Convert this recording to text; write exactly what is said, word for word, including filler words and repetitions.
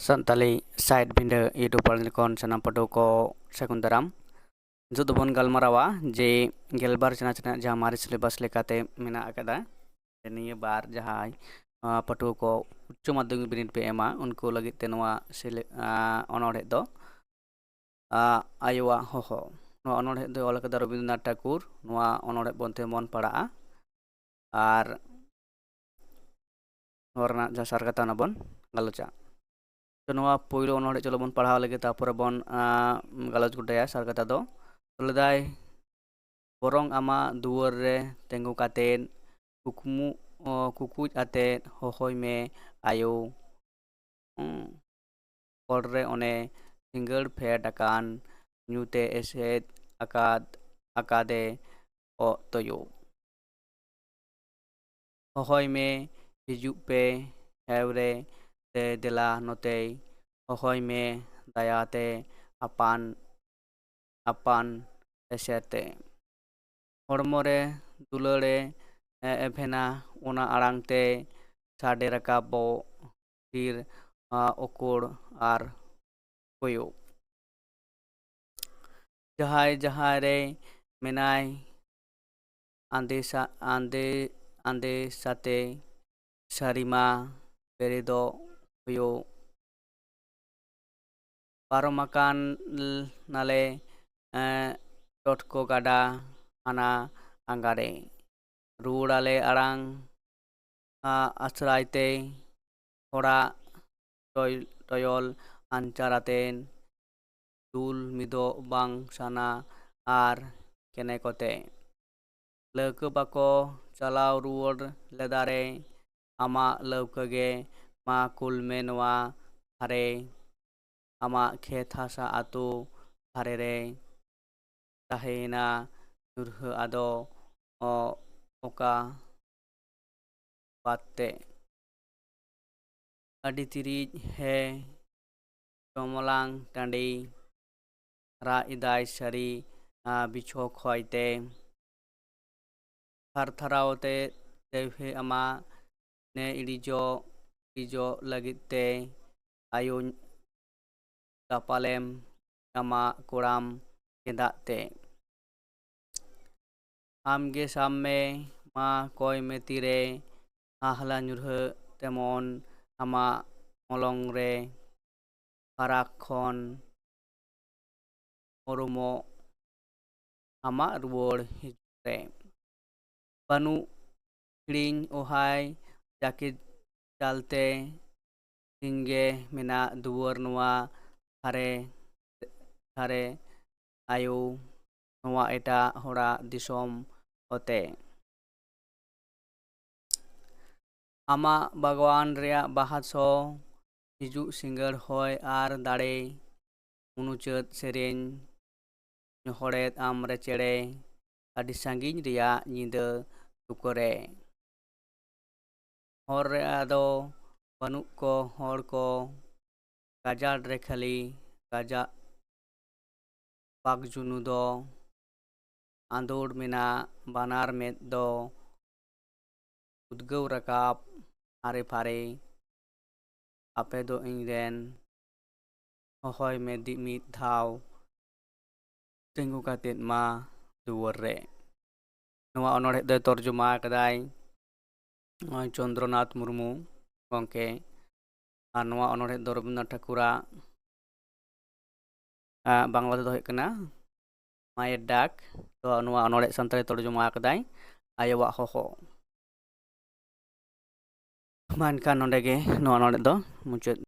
Santali side ᱵᱤᱸᱰᱟᱹ YouTube ᱯᱟᱲᱟᱞ ᱠᱷᱚᱱ ᱥᱟᱱᱟᱢ ᱯᱟᱹᱴᱷᱩᱣᱟᱹ ᱠᱚ ᱥᱟᱹᱜᱩᱱ ᱫᱟᱨᱟᱢ᱾ ᱱᱤᱛᱚᱜ ᱫᱚᱵᱚᱱ ᱜᱟᱞᱢᱟᱨᱟᱣᱟ ᱡᱮ ᱜᱮᱞᱵᱟᱨ ᱪᱟᱱᱟᱪ ᱨᱮᱱᱟᱜ ᱡᱟᱦᱟᱸ ᱢᱟᱨᱮ syllabus ᱞᱮᱠᱟᱛᱮ ᱢᱮᱱᱟᱜ ᱟᱠᱟᱫᱟ, ᱱᱤᱭᱟᱹ ᱵᱟᱨ ᱡᱟᱦᱟᱸᱭ, ᱟᱸ, ᱯᱟᱹᱴᱷᱩᱣᱟᱹ ᱠᱚ ᱩᱪᱪᱚ ᱢᱟᱫᱽᱫᱷᱚᱢᱤᱠ ᱵᱤᱱᱤᱰ ᱯᱮ ᱮᱢᱟ, ᱩᱱᱠᱩ ᱞᱟᱹᱜᱤᱫ ᱛᱮ ᱱᱚᱣᱟ ᱥᱤᱞᱮ-, ᱟᱸ, ᱚᱱᱚᱬᱦᱮ ᱫᱚ, ᱟᱸ, ᱟᱭᱳᱣᱟᱜ ᱦᱚᱦᱚ᱾ ᱱᱚᱣᱟ ᱚᱱᱚᱬᱦᱮ ᱫᱚᱭ ᱚᱞ ᱟᱠᱟᱫᱟ ᱨᱚᱵᱤᱱᱫᱨᱚᱱᱟᱛᱷ ᱴᱷᱟᱠᱩᱨ᱾ ᱱᱚᱣᱟ ᱚᱱᱚᱬᱦᱮ ᱵᱚᱱ ᱛᱮ ᱵᱚᱱ ᱯᱟᱲᱦᱟᱜᱼᱟ᱾ ᱟᱨ ᱱᱚᱣᱟ ᱨᱮᱱᱟᱜ ᱡᱟᱦᱟᱸ ᱥᱟᱨ ᱠᱟᱛᱷᱟ ᱚᱱᱟ ᱵᱚᱱ ᱜᱟᱞᱚᱪᱟ᱾ ᱛᱚ, ᱱᱚᱣᱟ ᱯᱳᱭᱞᱳ ᱚᱱᱚᱬᱦᱮ ᱪᱚᱞᱚ ᱵᱚᱱ ᱯᱟᱲᱦᱟᱣ ᱞᱮᱜᱮ, ᱛᱟᱨᱯᱚᱨᱮ ᱵᱚᱱ, ᱟᱸ, ᱜᱟᱞᱚᱪ ᱜᱚᱴᱟᱭᱟ ᱥᱟᱨ ᱠᱟᱛᱷᱟ ᱫᱚ᱾ ᱛᱚ, ᱞᱟᱹᱭᱫᱟᱭ, ᱵᱚᱨᱚᱝ ᱟᱢᱟᱜ ᱫᱩᱣᱟᱹᱨ ᱨᱮ ᱛᱤᱸᱜᱩ ᱠᱟᱛᱮᱫ ᱠᱩᱠᱢᱩ, ᱚ, ᱠᱩᱠᱩᱡ ᱟᱛᱮᱫ ᱦᱚᱦᱚᱭ ᱢᱮ ᱟᱭᱳ᱾ ᱦᱩᱸ᱾ ᱦᱚᱨ ᱨᱮ ᱚᱱᱮ ᱥᱤᱸᱜᱟᱹᱲ ᱯᱷᱮᱰ ᱟᱠᱟᱱ ᱧᱩᱛᱮ ᱮᱥᱮᱫ ᱟᱠᱟᱫ, ᱟᱠᱟᱫᱮ ᱚᱜ ᱛᱩᱭᱩ᱾ ᱦᱚᱦᱚᱭ ᱢᱮ, ᱦᱤᱡᱩᱜ ᱯᱮ, ᱦᱮᱣᱨᱮ ᱛᱮ ᱫᱮᱞᱟ ᱱᱚᱛᱮᱭ᱾ ᱦᱚᱦᱚᱭ ᱢᱮ, ᱫᱟᱭᱟᱛᱮ ᱟᱯᱟᱱ, ᱟᱯᱟᱱ ᱮᱥᱮᱨ ᱛᱮ᱾ ᱦᱚᱲᱢᱚ ᱨᱮ ᱫᱩᱞᱟᱹᱲᱮ ᱮᱵᱷᱮᱱᱟ, ᱚᱱᱟ ᱟᱲᱟᱝ ᱛᱮ ᱥᱟᱰᱮ ᱨᱟᱠᱟᱵᱚᱜ ᱛᱷᱤᱨ, ᱟ, ᱚᱠᱚᱲ ᱟᱨ ᱠᱚᱭᱚᱜ᱾ ᱡᱟᱦᱟᱸᱭ ᱡᱟᱦᱟᱸᱭ ᱨᱮ ᱢᱮᱱᱟᱭ, ᱟᱸᱫᱮ ᱥᱟ-, ᱟᱸᱫᱮ, ᱟᱸᱫᱮ ᱥᱟᱛᱮ ᱥᱟᱹᱨᱤᱢᱟ ᱵᱮᱨᱮᱫᱚᱜ ᱦᱩᱭᱩᱜ᱾ ᱯᱟᱨᱚᱢ ᱟᱠᱟᱱ ᱱᱟᱞᱮ, ᱮᱸ, ᱪᱚᱴᱠᱚ ᱜᱟᱰᱟ ᱦᱟᱱᱟ ᱟᱸᱜᱟᱨᱮ᱾ ᱨᱩᱣᱟᱹᱲᱟᱞᱮ ᱟᱲᱟᱝ, ᱟ, ᱟᱥᱨᱟᱭ ᱛᱮ ᱦᱚᱲᱟᱜ ᱴᱚᱭ-, ᱴᱚᱭᱚᱞ ᱟᱧᱪᱟᱨ ᱟᱛᱮᱱ᱾ ᱫᱩᱞ ᱢᱤᱫᱚᱜ ᱵᱟᱝ ᱥᱟᱱᱟ ᱟᱨ ᱠᱮᱱᱮ ᱠᱚᱛᱮ᱾ ᱞᱟᱹᱣᱠᱟᱹ ᱵᱟᱠᱚ ᱪᱟᱞᱟᱣ ᱨᱩᱣᱟᱹᱲ ᱞᱮᱫᱟᱨᱮ, ᱟᱢᱟᱜ ᱞᱟᱹᱣᱠᱟᱹ ᱜᱮ ᱢᱟ ᱠᱩᱞ ᱢᱮ ᱱᱚᱣᱟ ᱫᱷᱟᱨᱮ᱾ ᱟᱢᱟᱜ ᱠᱷᱮᱛ ᱦᱟᱥᱟ ᱟᱹᱛᱩ ᱫᱷᱟᱨᱮ ᱨᱮ ᱛᱟᱦᱮᱸᱭᱮᱱᱟ ᱧᱩᱨᱦᱟᱹ ᱟᱫᱚ ᱚ-, ᱚᱠᱟ ᱵᱟᱫ ᱛᱮ᱾ ᱟᱹᱰᱤ ᱛᱤᱨᱤᱡ ᱦᱮ ᱪᱚᱢᱞᱟᱝ ᱴᱟᱺᱰᱤ, ᱨᱟᱜ ᱮᱫᱟᱭ ᱥᱟᱹᱨᱤ, ᱟ, ᱵᱤᱪᱷᱚ ᱠᱷᱚᱭ ᱛᱮ᱾ ᱛᱷᱟᱨ ᱛᱷᱟᱨᱟᱣ ᱛᱮ ᱛᱮᱣᱦᱮ ᱟᱢᱟ ᱱᱮ ᱤᱲᱤᱡᱚᱜ, ᱤᱲᱤᱡᱚᱜ ᱞᱟᱹᱜᱤᱫ ᱛᱮ᱾ ᱟᱭᱳᱧ ᱫᱟᱯᱟᱞᱮᱢ ᱧᱟᱢᱟ ᱠᱚᱲᱟᱢ ᱜᱮᱸᱫᱟᱜ ᱛᱮ᱾ ᱟᱢᱜᱮ ᱥᱟᱵ ᱢᱮ ᱢᱟ ᱠᱚᱭ ᱢᱮ ᱛᱤᱨᱮ, ᱟᱦᱞᱟ ᱧᱩᱨᱦᱟᱹᱜ ᱛᱮᱢᱚᱱ ᱟᱢᱟᱜ ᱢᱚᱞᱚᱝ ᱨᱮ, ᱯᱷᱟᱨᱟᱠ ᱠᱷᱚᱱ ᱩᱨᱩᱢᱚᱜ ᱟᱢᱟᱜ ᱨᱩᱣᱟᱹᱲ ᱦᱤᱡᱩᱜ ᱨᱮ᱾ ᱵᱟᱹᱱᱩᱜ ᱦᱤᱲᱤᱧ ᱚᱦᱟᱭ ᱡᱟᱹᱠᱤᱴ ᱪᱟᱞᱛᱮ, ᱥᱤᱧᱜᱮ ᱢᱮᱱᱟᱜ ᱫᱩᱣᱟᱹᱨ ᱱᱚᱣᱟ ᱫᱷᱟᱨᱮ ᱫᱷᱟᱨᱮ ᱟᱭᱳ, ᱱᱚᱣᱟ ᱮᱴᱟᱜ ᱦᱚᱲᱟᱜ ᱫᱤᱥᱚᱢ ᱚᱛᱮ᱾ ᱟᱢᱟᱜ ᱵᱟᱜᱽᱣᱟᱱ ᱨᱮᱭᱟᱜ ᱵᱟᱦᱟ ᱥᱚ, ᱦᱤᱡᱩᱜ ᱥᱤᱸᱜᱟᱹᱲ ᱦᱚᱭ ᱟᱨ ᱫᱟᱲᱮ, ᱢᱩᱪᱟᱹᱫ ᱥᱮᱨᱮᱧ ᱧᱚᱦᱚᱲᱮᱫ ᱟᱢ ᱨᱮ ᱪᱮᱬᱮ, ᱟᱹᱰᱤ ᱥᱟᱺᱜᱤᱧ ᱨᱮᱭᱟᱜ ᱧᱤᱫᱟᱹ ᱛᱩᱠᱟᱹ ᱨᱮ᱾ ᱦᱚᱨ ᱨᱮ ᱟᱫᱚ ᱵᱟᱹᱱᱩᱜ ᱠᱚ ᱦᱚᱲ ᱠᱚ, ᱜᱟᱡᱟᱲ ᱨᱮ ᱠᱷᱟᱹᱞᱤ ᱜᱟᱡᱟᱜ ᱯᱟᱠ ᱡᱩᱱᱩ ᱫᱚ, ᱟᱸᱫᱳᱲ ᱢᱮᱱᱟᱜ ᱵᱟᱱᱟᱨ ᱢᱮᱫ ᱫᱚ, ᱩᱫᱽᱜᱟᱹᱣ ᱨᱟᱠᱟᱵ ᱟᱨᱮ ᱯᱷᱟᱨᱮ, ᱟᱯᱮ ᱫᱚ ᱤᱧ ᱨᱮᱱ, ᱦᱚᱦᱚᱭ ᱢᱮ ᱫᱤ-, ᱢᱤᱫ ᱫᱷᱟᱣ, ᱛᱤᱸᱜᱩ ᱠᱟᱛᱮᱫ ᱢᱟ ᱫᱩᱣᱟᱹᱨ ᱨᱮ᱾ ᱱᱚᱣᱟ ᱚᱱᱚᱬᱦᱮ ᱫᱚᱭ ᱛᱚᱨᱡᱚᱢᱟ ᱟᱠᱟᱫᱟᱭ ᱱᱚᱜᱼᱚᱭ ᱪᱚᱱᱫᱨᱚᱱᱟᱛᱷ ᱢᱩᱨᱢᱩ ᱜᱚᱢᱠᱮ᱾ ᱟᱨ ᱱᱚᱣᱟ ᱚᱱᱚᱬᱦᱮ ᱫᱚ ᱨᱚᱵᱤᱱᱫᱨᱚᱱᱟᱛᱷ ᱴᱷᱟᱹᱠᱩᱨᱟᱜ, ᱟ, ᱵᱟᱝᱞᱟ ᱛᱮᱫᱚ ᱦᱩᱭᱩᱜ ᱠᱟᱱᱟ ᱢᱟᱭᱮᱨ ᱰᱟᱠ᱾ ᱛᱚ ᱱᱚᱣᱟ ᱚᱱᱚᱬᱦᱮ ᱥᱟᱱᱛᱟᱲᱤ ᱛᱚᱨᱡᱚᱢᱟ ᱟᱠᱟᱫᱟᱭ ᱟᱭᱳᱣᱟᱜ ᱦᱚᱦᱚ᱾ ᱢᱟ ᱮᱱᱠᱷᱟᱱ ᱱᱚᱰᱮ ᱜᱮ ᱱᱚᱣᱟ ᱚᱱᱚᱬᱦᱮ ᱫᱚ ᱢᱩᱪᱟᱹᱫ᱾